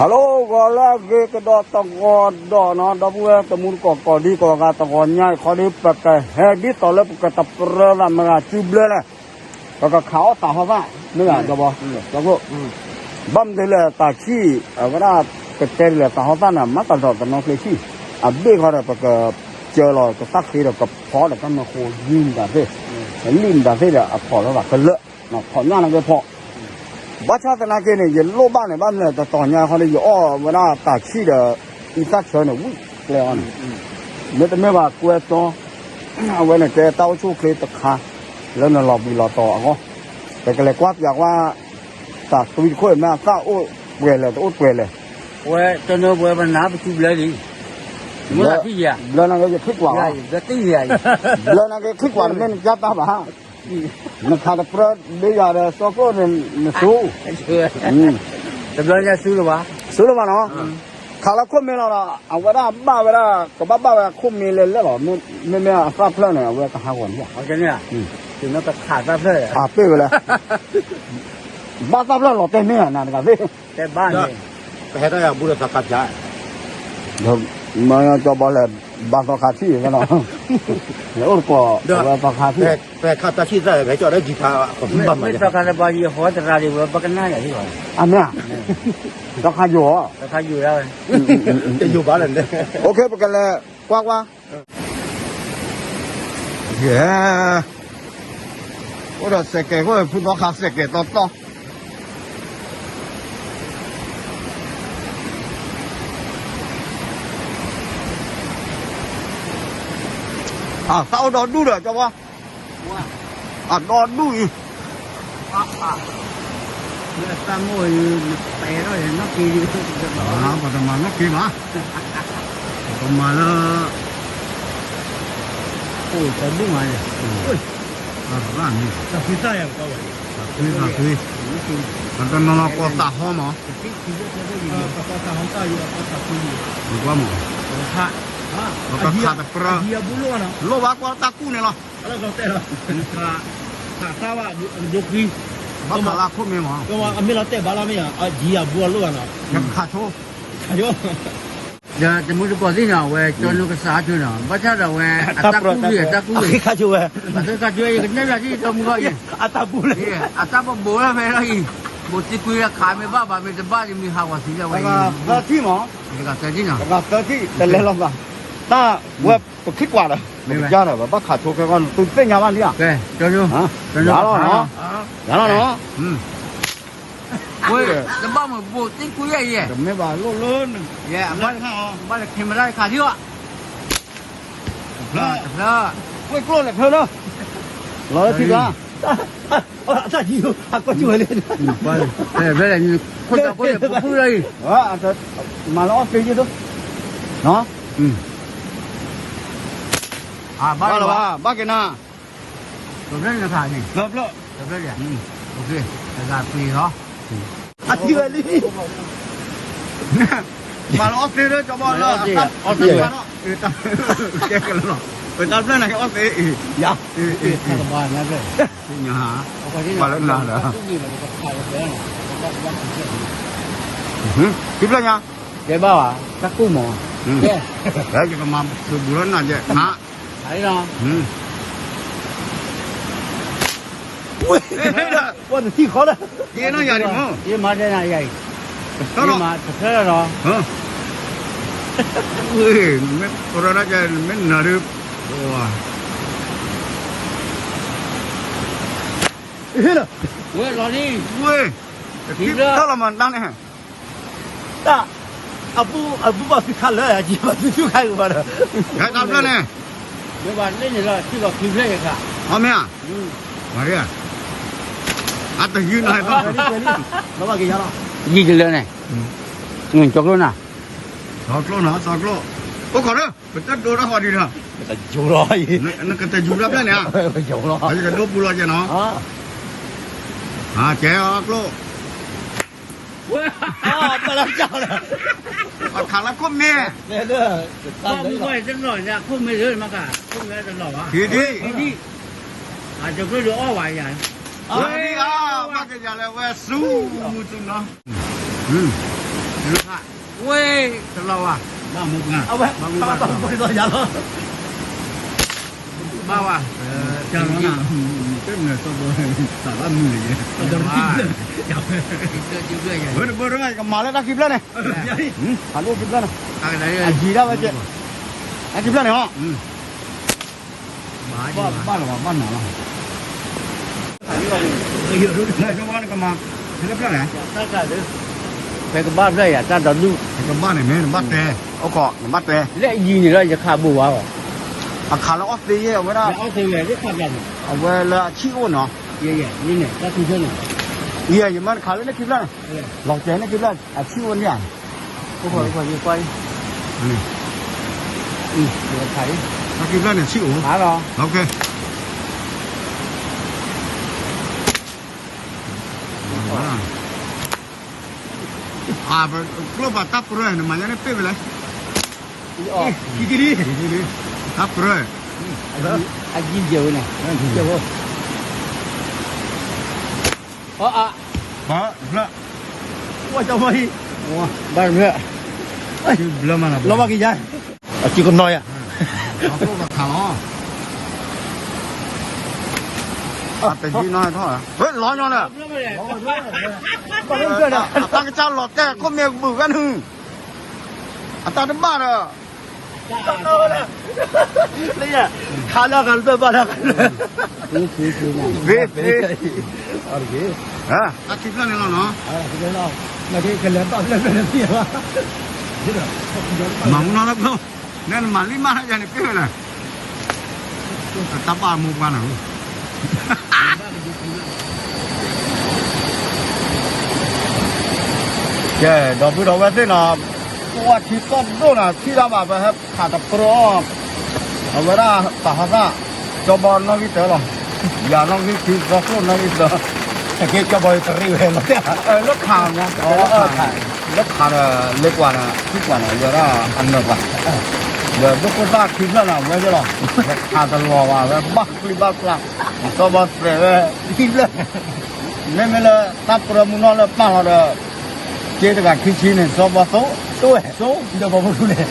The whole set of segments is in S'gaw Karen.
Hello ဂီၤလၢအဂ့ၤကဒီးတဂီၤဒီးနီၤ ဒီပုၢ်ဝဲၢ်တမူတကိးကိးဒံကိးဂၤ တဂီၤညါအံၤခီဒီး ပကဟဲဒ်သိးလၢပကတပြၢသးမတၤစုဘျၢလဲၣ်, ပကခးအီၣ်သးဟီသၣ် မ့ၢ်ဧါ ကၠီဘီ, ကၠီဘီ, ဘၣ်မနုၤလဲၣ် တၢ်ဆံၣ် အဝဲဒၣ် ကတဲဒ်လဲၣ် သးဟီသၣ်န့ၣ် မၤသးဒီးတနီၤကျဲဆံၣ်, အဘ့ၣ်ဃီဒီး ပကစၢလီၤကသၣ်ဃ့ဒီး ကဖီဒီးတၢ်မၢဃိ ယံၤမတၤသ့ၣ်, လံၣ်မတၤသ့ၣ်ဒီး အဖီၣ်လီၤသးကလၢာ်, ဖီၣ်ညၣ်န့ၣ်က့ဖီၣ် ဘၣ်ဆၣ်သနာ်က့န့ၣ် ယလိၣ်ဘၣ်န့ၣ် ဘၣ်မနုၤလဲၣ် တတီၤညါခီဒီး ယအီၣ်ဝဲဒၣ်တၢ်ဆံၣ်ဒီး အံသၣ်ဆၢန့ၣ် ဝံၣ်ကျဲအီၤန့ၣ်, မ့တမ့ၢ်ဘၣ်ကွဲတီ အဝဲန့ၣ်ကဲတၢ်အိၣ်ဆူၣ်အိၣ်ချ့တခါ လၢနလီၤဘှံးလီၤတီၤအဂီၢ်, ပကလဲၤကွၢ်ပၠးကွၢ် တၢ်သွံတခိၣ်အံၤ မ့ၢ်အသၣ်အိၣ်ပှဲၤလဲၣ် တအိၣ်ပှဲၤလဲၣ်, ဝဲတနၢပဝဲပနၢ်ပစုဘျၢလံ, မ့ၢ်သးထံၣ်ယၤ, ဘျၢနာ်က့ယချံကွၢ်လီၤ, ဘျၢနာ်က့ချံကွၢ်တမ့ၢ်နကၢ်တၢ်ဘၣ် နခးတပြၢဒ့ယၤဒီးစီၤကျိၣ်န့ၣ် နသူ, တဘျီညါဆူလၢၤဘၣ်, ဆူလၢၤဘၣ်နီၤ, ခးလၢခိၣ်မ့ၢ်လီၤဒီး အဝဲဒၣ်ဘၣ်ဝဲဒၣ် ကဘၣ်ဘၣ်ဝဲခိၣ်မ့ၢ်လဲၣ်လဲၣ်လီၤ, မ့မ့ၢ်အသၣ်ဖျၢၣ်န့ၣ် အဝဲကဟးဂီၤန့ၣ်, အပ့ၢ်ဝဲလဲၣ်, ဘၣ်သၣ်ဖျၢၣ်လီၤတဲာ်မ့ၢ်ဧါ နၤတဂၤသ့ၣ်, တဲဘၣ်န့ၣ်, ပဟဲထီၣ်ယၤဘူၣ်ဒီးသီခါဖၠး မ့ၢ်ကၠီဘီလဲၣ်, ဘၣ်သီခါထံၣ်ဝဲနီၤ, အိၣ်တကိး အဝဲသီခါထံၣ်, ပဟဲခးတၢ်ဆံၣ်သၣ် ပဟဲကၠီၣ်ဒီးကံၤခါ, မ့ၢ်သီခါလၢဘၣ်ယဟီတရါဒံးဝဲ ပကနၣ်ယၤဟံၣ်ဘၣ်, အမ့ၢ်, သီခါယိာ်, သီခါယိာ်ဒၣ်ဝဲ, တယိာ်ဘၣ်လၢၤ, ပကလဲၤကွၢ်ကွၢ် ယဲ, အိၣ်ဒီးစဲးကဲးဃိ ဖုသီခါစဲးကဲးတီတီ, အသၣ်အိၣ်ဒီဒူၣ်ဒီး ကၠီဘီ, အဒီဒူၣ်အံၤ, တၢ်မိၢ်အံၤ နပဲာ်ထီၣ်ယဲနီၣ်က့ၤ, ပတမၤနီၣ်က့ၤဘၣ်, ပမၤလၢ အိၣ်တဒူၣ်မး, တၢ်သွံသၣ်ယၤကီးဝဲ, တၢ်သွံသၣ်သွံ, ပတနီၤလီၤကီးသးဟီမး, ကွၢ်မး, ပကခးတပြၢ, လိၣ်ဘၣ်ကွၢ်တၢ်ကူၣ်န့ၣ်လီၤ, ဘၣ်ခးလၢခိၣ်မ့ၢ်မး, အမ့ၢ်လီၤတဲာ်ဘၣ်လီၤမ့ၢ်ဧါ, အယံၤအဘူးအလိၣ်ဘၣ်နီၤ, ယကခးဆိ, ခးဆိ ဒီးတမူတကိးသ့ၣ်နီၤ အဝဲကၠီနူကစးထီၣ်နီၤ ဘၣ်ဆၣ်ဒီးအဝဲ အတၢ်ကူၣ်ဂ့ၤ အတၢ်ကူၣ်ဂ့ၤ ခးဆိဝဲ, အတၢ်ကူၣ်ဂ့ၤ ယကနဲၣ်ယၤဒ်တမူဂီၢ်အံၤ, အတၢ်ပူၤလၢ အတၢ်ပဘိးလၢဖဲလီၤအံၤ, ဘိးသံကွံလၢခးမ့ၢ်ဘၣ်ဘၣ်မ့ၢ်တဘၣ်ဒီးမ့ၢ်ဟးဂီၤသံလၢဝဲအံၤ, သၢထံၣ်မး, တဂၤသၢထံၣ်နီၤ, တဂၤသၢထံၣ် တလဲၤလီၤသး, တၢ်ဝဲပခံကွၢ်ဒီး ပကယါဒီး ပဘၣ်ခးဆိခဲကီၢ် သုသ့ၣ်ညါဘၣ်လံဧါ, ယၤလီၤနီၤ, ယၤလီၤနီၤ တမ့ၢ်ဘၣ်လိၣ်လၢန, ဘၣ်လၢ camera ခးထံအီၤ, တဖျၢၣ်, ဝဲကျိၣ်လဲၤဖျၢၣ်လၢ, လီၤလၢထံကျါ, အတၢ်ယံၤ, အကီၢ်ကၠူဝဲလံ, ဖဲလဲၣ်, ခိၣ်တၢ်ဖိန့ၣ် ပဖုလီၤအံၤ, မၤလၢအီၣ်သ့ယ့ၢ်သိ, ဘၣ်လီၤဘၣ်, ဘၣ်က့ၤနၤ တဖျၢၣ်န့ၣ်ခါန့ၣ်, တဖျၢၣ်, တဖျၢၣ်, တဂၤပ့ၤလီၤ, အထံဝဲလံ, မၤလၢအီၣ်သ့လၢကၠီဘီလၢ, အီၣ်သ့, ကဲကလီၤ, ပတၢ်ဖျၢၣ်န့ၣ်အီၣ်သ့အံၤ, ယၤ, ပှၤလၢနၤဒီး, ခံဖျၢၣ်ညါ, ကဲဘၣ်ဘၣ်, တၢ်ကူၣ်မး, ယကမၤသုးဘူးထီၣ်နၤယဲ, ဝဲတထံၣ်ဃီလၢ, ယဲနီၢ်ယၤဒံးမး, ယမၤတဲနၤယၤအံၤ, တဖျၢၣ်လီၤ, မ့ၢ်ပရၢဒၣ်ကဲ မ့ၢ်နၤဒုး, ဝဲလီၤဒ်, ဝဲ, တထံၣ်တၢ်လီၤမၤတၢ်န့ၣ် တၢ်, အဘူၣ်ဘၣ်သုခါလၢာ် ယဘၣ်သုဆူၣ်ခါဂ့ၤဘၣ်ဒီး, တၢ်ဖျၢၣ်န့ၣ်, မ့ၢ်ဘၣ်လၢန့ၣ်လီၤ ထံၣ်ဘၣ်ခံဖျၢၣ်ယခါ, အမ့ၢ်ဧါ, မၤရ့, အတယုၢ်နၤ, ယံၤတလၢန့ၣ်, ကၠီကျိနၤ, ကၠီကျိနၤ, ကၠီကျိ, အိၣ်ခိးဒီး, ပတဒိတၢ်ဃီဒံးဒီး, နကတယူၤလီၤဖျၢၣ်န့ၣ်, ယကဒိပူၤလီၤကဲနီၤ, ကဲအီၤကျိ ပှၤခးလၢခိၣ်မ့ၢ်, ခိၣ်မ့ၢ်လၢမၤခး, ခိၣ်မ့ၢ်တလီၤဘၣ်, ဒ်, အကၠီကျိဒုးအီၣ်ဝဲယၤ, ဘၣ်ကယၤလၢဝဲဆူမုၢ်သူနီၤ, က ဝ့ၢ်တလီၤဝါ, ဘၣ်မူပှၢ်, ဘၣ်မူပှၢ်, ဘၣ်ဝါ, တၢ်လီၤနၤ, တၢ်နၢၤသီဘီ, သးဘၣ်မုာ်လၢၤ, ဝဲတဘၣ်တဘၣ် ယကမၤလၢတၢ်ခံဖျၢၣ်န့ၣ်, ဟးလိၣ်ခံဖျၢၣ်န့ၣ်, အယံၤဒၣ်ဝဲကဲ, တၢ်ခံဖျၢၣ်န့ၣ်ဟီ, ဘၣ်လီၤဘၣ်နၤလီၤ, ကမၤ, ဖဲလၢဖျၢၣ်န့ၣ်, ဖဲကဘၣ်ဖျၢၣ်ယၤ တၢ်ဒီဒူၣ်, ဖဲကဘၣ်န့ၣ်မ့ၢ်နဘၣ်တဲ, အိၣ်ခိးနဘၣ်တဲ, လၢအယံၤန့ၣ်လီၤ ယခးဘူးဝါအီၤ, အခးလၢအီၣ်သ့ယဲၢ် အဝဲဒၣ်, အဝဲလၢအဆံၣ်အိၣ်နီၤ, ယဲၢ်, ယဲၢ်, ယမ့ၢ်ခးလၢန့ၣ်ခံဖျၢၣ်န့ၣ်, လီၤတဲာ်န့ၣ်ခံဖျၢၣ် အဆံၣ်အိၣ်န့ၣ်ဧါ, အိၣ်ခိး, အိၣ်ခိး, တၢ်ခံဖျၢၣ်န့ၣ်ဆံၣ်အိၣ်, ကျိဘၣ်တၢ်ပြၢနမၤညါန့ၣ်ပ့ၢ်ဝဲလဲၣ်, တၢ်ပြၢ, အယံၤယဲၢ်ဝဲန့ၣ်, အ, ဘၣ်, ဘၣ်, လီၤဘၣ်က့ၤယါ, အစုကနီၤယါ, ခးလီၤ, တယံၤနီၤထီၣ်, ဝဲလီၤညီနၤ, အတၢ်ကစၢ်လီၤတဲာ်ခိၣ်မ့ၢ်ဘုးဂၤနုၤ, အတၢ်တဘၣ်ဒီး လၢယဲ, ခးလၢအဂၤတဘၣ်လၢအဂၤ, သ့, သ့, တၢ်ခံဖျၢၣ်န့ၣ်လီၤနီၤ, ကလဲၤဘၣ်ဖျၢၣ်ဖျၢၣ်န့ၣ်သ့လီၤ, မၤမူနီၤလၢကျိ, နဲနမၤလံမးယၤန့ၣ်ပ့ၢ်ဝဲလဲၣ်, တၢ်ဘၣ်မူပှၢ်နီၤ ကဲ, ဒီပုၢ်ဒီဝဲၢ်သ့ၣ်နီၤ, ပှၤထံကီၢ်ဒိၣ်နီၤ ထံၣ်တၢ်ဘၣ် ပဟဲခးတပြၢအီၤ, အဝဲဒၣ်ပာ်ဟီသၣ်, ကၠီဘီနီၣ်ဂံၢ်တၢလီၤ, ယၤနီၣ်ဂံၢ်ခံသီကျိၣ်နီၣ်ဂံၢ်သၢ, တက့ၢ်ကၠီဘီတရံးဝဲလီၤ, လၢခး, လၢခးဒီး လၢကွၢ်န့ၣ် ထံကွၢ်န့ၣ် အဝဲဒၣ်အနၢၤပှၤ, ဒီးဒိၣ်ခိၣ်သၣ်ခံဖျၢၣ်န့ၣ် ဝဲယလီၤ, ခးတလီၤဘၣ် ဝဲဘၣ်ချံဘၣ်ကျါ, ကၠီဘီသဲးဝဲ, ခံဖျၢၣ် မ့မ့ၢ်လၢတၢ်ပြၢမုၢ်နီၢ်လၢပၢ်လီၤဒီး, က့တဂၤခံဆံန့ၣ် စီၤဘီသိ, သိဝဲ, သိ, ဒီးဘီဖိထူန့ၣ်,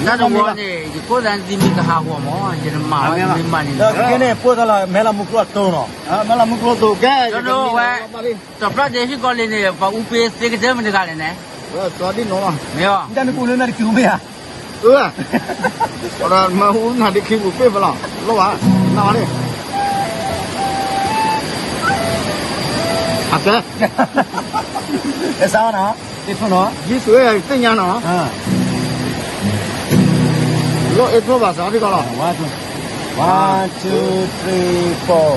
နတဝီန့ၣ် ယကိၢ်သးနသံမ့ၢ်ကဟးဂီၤမး ယတမၤဝဲမ့ၢ်မၤန့ၣ်, က့န့ၣ် ပိၢ်သးလီၤ မဲလၢမူကျိၣ်အတိနီၤ, မဲလၢမူကျိၣ်တိကဲ, ဝဲ, တဖျၢၣ်ဒ့ဟံၣ်ကီးလံန့ၣ် ပှၤအူပ့သ့ကတၢၢ်မ့ၢ်တဂၤလဲၣ်န့ၣ်, မ့ၢ်, နကူၣ်လၢနတကံၢ်မ့ၢ်ဧါ အၢ, ပှၤမၤဟူနၤဒ်ခံပူၤပ့ၢ်ဖဲလီၤ, လိၣ်ဘၣ်, နၢ်ဘၣ်န့ၣ်, အတဲ, အ့ၣ်ဖျိနီၤ, ယ့ၣ်ၡူးအဲၣ်ယၤသ့ၣ်ညါနီၤ, လိၣ်အ့ၣ်ဖျိဘၣ်စးထံကီးလီၤ, one, two, three, four.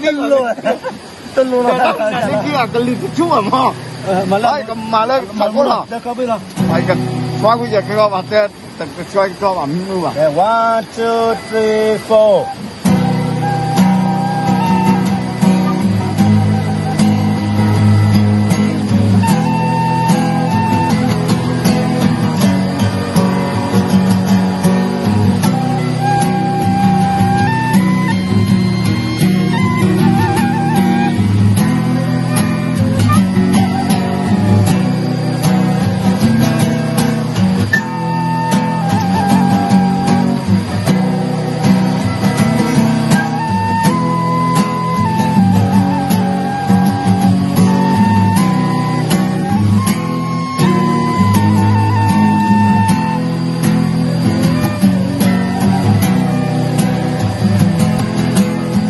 တလိၣ်, တလိၣ်လီၤ, ကလံၤတဆူၣ်အမး, ကမၤလၢခးခိၣ်လီၤ, ကဘၣ်လီၤ, ကွၢ်ကွံာ်ယဲခဲဂီၤဘၣ်တဲ, တကဆှီကတီၢ်ဘၣ်မနုၤဘၣ်, one, two, three, four.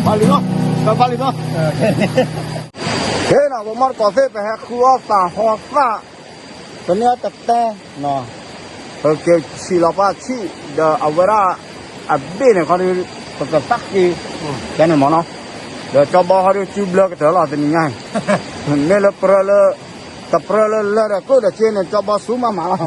ဘၣ်လံနီၤ, ဘၣ်လံနီၤ, ကဲနီၤ ပမီၢ်တကိးသ့ၣ် ပဟဲဃုအီၣ်သးဟီသၣ်, ပန့ၢ်အီၣ်တတဲနီၤ, ပက့ၤဆံးလီၤပှၢ်ဆံး, ဒီးအဝဲဒၣ်အဘ့ၣ်န့ၣ်ခီဒီး ပကသၣ်ဃ့, ကဲန့ၣ်မ့ၢ်နီၤ, ဒီးကၠီဘီခီဒီးစုဘျၢကတၢၢ်လီၤတနံၤညါ, မ့ၢ်လၢပြၢလၢ, တပြၢလၢလၢဒီးကျိၣ်ဒီးစ့န့ၣ် ကၠီဘီဆူမးမးလီၤ,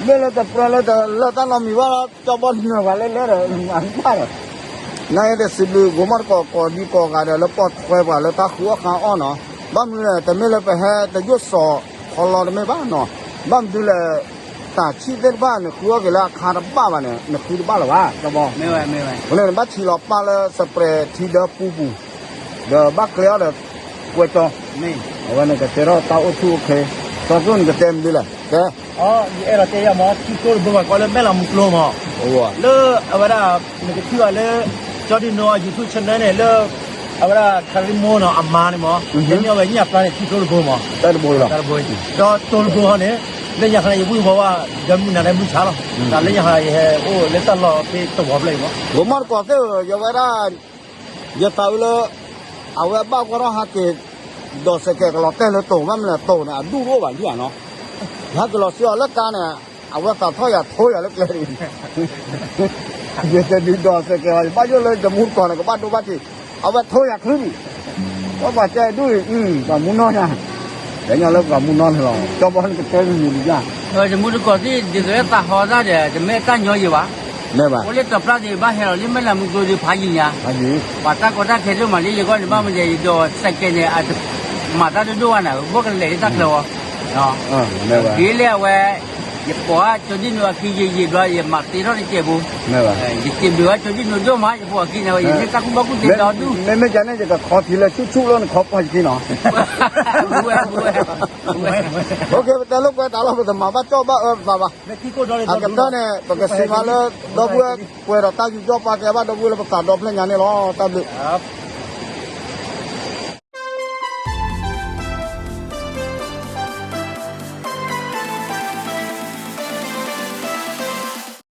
မ့ၢ်လၢတပြၢလၢတလၢတၢ်နီတမံၤဘၣ်လီၤ ကၠီဘီနၢၤပှၤလၢလၢဒီး မၤတဘၣ်ဒီး နတစံးဘျုး ဂိၤမီၣ်တကိး ကိးဒံကိးဂၤဒီး လၢပိာ်ထွဲပှၤလၢတၢ်ဃုအီၣ်ဃုအီၣ်နီၤ. ဘၣ်မနုၤလဲၣ် တမ့ၢ်လၢပဟဲတယိၣ်စီၤခီလီတမ့ၢ်ဘၣ်နီၤ. ဘၣ်မနုၤလဲၣ် တၢ်ဆံၣ်သ့ၣ်တဖၣ် နဃုအီၣ်က့ၤလၢအခါတဘၣ်ဘၣ်န့ၣ် နဃုတဘၣ်လၢၤဘၣ် ကၠီဘီ. အဃိန့ၣ် နဘၣ်ထံၣ်လီၤပၢ်လၢ စပရဲး ထံဒၢပူပူၤ ဒီးဘၣ်ကျဲအီၤဒီး ကွဲကၠီ အဝဲန့ၣ်ကတဲထီၣ်တၢ်အိၣ်ဆူၣ်အိၣ်ချ့, စီၤကျိၣ်နကတဲမနုၤလဲၣ် တဲ ယအဲၣ်ဒိးတဲယၤမ့ၢ် ထံကျိတဘိဘၣ်ကီးလၢမဲၢ်လးမူကျိမ့ၢ်, လၢအဝဲဒၣ် နကထံၣ်ဘၣ်လၢ ကၠီဒံၣ်နိအ YouTube channel န့ၣ် လၢ အဝဲဒၣ် ခရံမိနီၤ အမါန့ၣ်မ့ၢ် တန့ၢ်အီၣ်ဝဲညၣ်ပျၢ်န့ၣ် ထံကျိတဘိမ့ၢ်, ဒီးတိၤတဘိဟီန့ၣ် လၢညါခါန့ၣ် ယဘူၣ်ယဘီဝဲ ဒီးမုၢ်နၤလၢမုၢ်ဆါလီၤ, တၢ်လၢညါခါယဟဲအိၣ်လၢတၢ်လီၢ်ဖဲတဝီဖျၢၣ်အံၤမ့ၢ်, ဂိၤမီၣ်တကိးသ့ၣ်ဧၢ ယဝဲဒၣ် ယသးအုးလၢ အဝဲဘၣ်ကွၢ်ထီၣ်ဟးက့ၤ ဒိးစဲးကဲးကလီၤတဲာ်လၢတိၤ ဘၣ်မနုၤလဲၣ်တိၤန့ၣ် အဒူၣ်တအိၣ်ဘၣ်လံဧါနီၤ, ယဟဲက့ၤလီၤစ့အီၤလၢကါန့ၣ် အဝဲသးထီၣ်ယၤထိယၤလၢကျဲဒံး, ယတဒုးဒိးစဲးကဲးဘၣ် ယဘၣ်ယိၣ်လၢယမူတကိးန့ၣ် ကဘၣ်ဒိဘၣ်ထံး, အဝဲထိယၤချုးဒံး, ပှၤပှၤတဲဒူၣ်အံၤ ပှၤမူနီၢ်ယၤ, ပှၤညီလၢပှၤမူနီၢ်န့ၣ်လီၤ ကၠီဘီန့ၣ်ကတဲမနုၤဒံးယၤ ဒီးယမူတကိးသ့ၣ် ဒ်သိးလၢသးဟီသၣ်ဒီး တမ့ၢ်တၢ်ညီယံၤဘၣ်, အိၣ်လၢတပျၢ်ဒံး ဘၣ်ဟဲလီၤလၢမဲၢ်လးမူကျိဒံးဖးယံၤညါ, ပှၤတၢ်ကီတၢ်ခဲဒိၣ်မးလၢယဂီၢ်န့ၣ် ဘၣ်မနုၤယဒိးစဲးကဲးန့ၣ် မၤတၢ်ဒိၣ်ဒိၣ်ဝဲန့ၣ် ဘၣ်ကလဲၤလၢတၢ်ချၢဝဲ, ဒ်လၢအဝဲ ယပိာ်အကၠီဒံၣ်နိအခံယံာ်ယံာ်ဘျီ ယမၤသ့ထီၣ်တစဲးဖိ, ယစံးဘျုးဝဲကၠီဒံၣ်နိဒိၣ်မး ယပိာ်အခံန့ၣ် ယမ့ၢ်တၢ်ကူၣ်ဘၣ်ကူၣ်သ့ဒီဒူၣ်, မ့မ့ၢ်ကန့ၣ် ယကခီထံလၢဆူၣ်ဆူၣ်လၢနခီပီၢ်ယခံနီၤ, ပတဲလိာ်ကွဲတၢ်လီၤ ပတမၤဘၣ်ကၠီဘၣ်အၢပသးဘၣ်, အကတၢၢ်န့ၣ် ပကစံးမးလၢ ဒီပုၢ်ဝဲၢ် ပှဲၤဒီးတၢ်ယူးယီၣ်ပာ်ကဲဘၣ်ဒီပုၢ်ဝဲၢ်လၢပသးဒီဖျၢၣ်ညါန့ၣ်လီၤ တၢ်ဘျုး